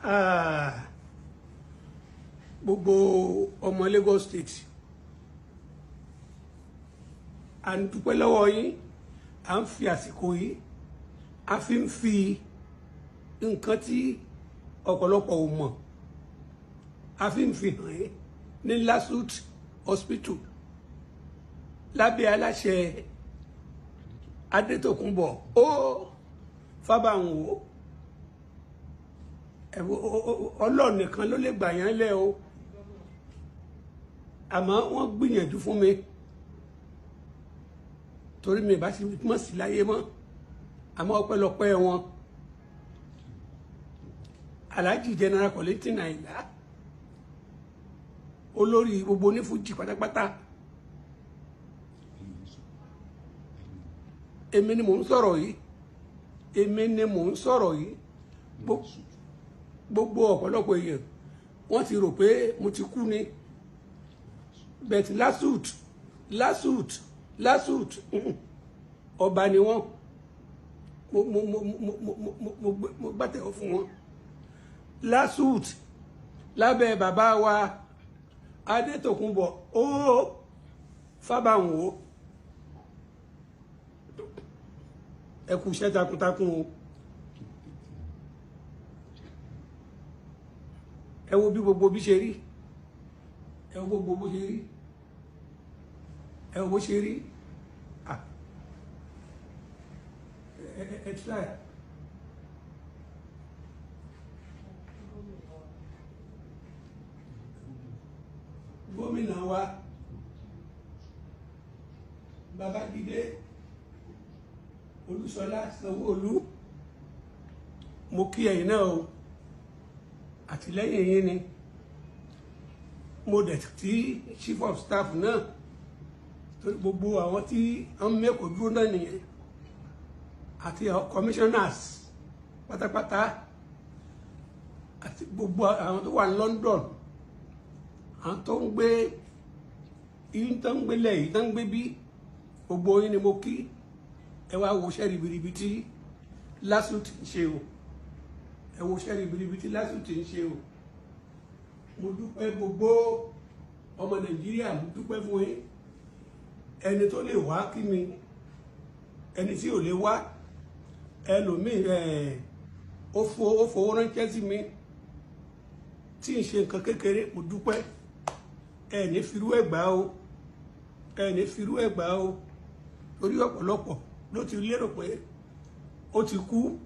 Ah, gbogbo ọmọ Lagos State, à ń dúpẹ́ lọ́wọ́ yín. À ń fi àsìkò yìí, a fi ń fi nǹkan tí ọ̀pọ̀lọpọ̀ ò mọ̀, a fi ń fi hàn yín ní LASUTH Hospital lábẹ́ aláṣẹ Adétòkunbọ̀ ó Fábàǹwò. Ọlọ́run nìkan ló lè gbà yán lẹ́ o, àmọ́ wọ́n gbìyànjú fún mi torí mi bá sì mọ̀ sí láyé mọ́, àmọ́ ọpẹ́lọpẹ́ wọn, Alhaji General Kollington Àyìnlá, olórí gbogbo onífújì pátápátá. Èmi ni mò ń sọ̀rọ̀ yìí, èmi ni mò ń sọ̀rọ̀ yìí. Gbogbo ọ̀pọ̀lọpọ̀ èèyàn, wọ́n ti rò pé mo ti kú ni, but LASUTH, LASUTH, LASUTH, ọba ni wọ́n. Mo mo mo mo mo mo mo mo gbàtẹ́wọ́ fún wọn. LASUTH lábẹ́ bàbá wa Adétòkunbọ̀ ó Fábàǹwò, ẹ kú iṣẹ́ takuntakun o. Ẹ wo bí gbogbo bí ṣe rí, ẹ wo gbogbo bó ṣe rí, ẹ wo bó ṣe rí. Ah, ẹ ẹ ẹ try. Gómìnà wa Babájídé Olúṣọlá Sanwó-Olú, mo kí ẹ̀yin náà o, àtìlẹ́yìn yín ni. Mo dẹ̀ tí chief of staff náà, torí gbogbo àwọn tí wọ́n mẹ́kọ̀ọ́ dúró náà nìyẹn, àti commissioners pátápátá, àti gbogbo àwọn tó wà ní London, àwọn tó ń gbé yín, tó ń gbélé yìí, tó ń gbé bí, gbogbo yín ni mo kí. Ẹ wá wo iṣẹ́ ribiribi tí LASUTH ń ṣe o. Ẹ wo iṣẹ́ ribiribi tí LASUTH ń ṣe o. Mo dúpẹ́, gbogbo ọmọ Nàìjíríà, mo dúpẹ́ fún yín. Ẹni tó lè wá kí mi, ẹni tí ò lè wá, ẹlòmíì ẹ ó fowó ránṣẹ́ sí mi tí ń ṣe nǹkan kékeré. Mo dúpẹ́. Ẹ ní firú ẹ̀gbá o, ẹ ní firú ẹ̀gbá o, torí ọ̀pọ̀lọpọ̀ ló ti lérò pé ó ti kú.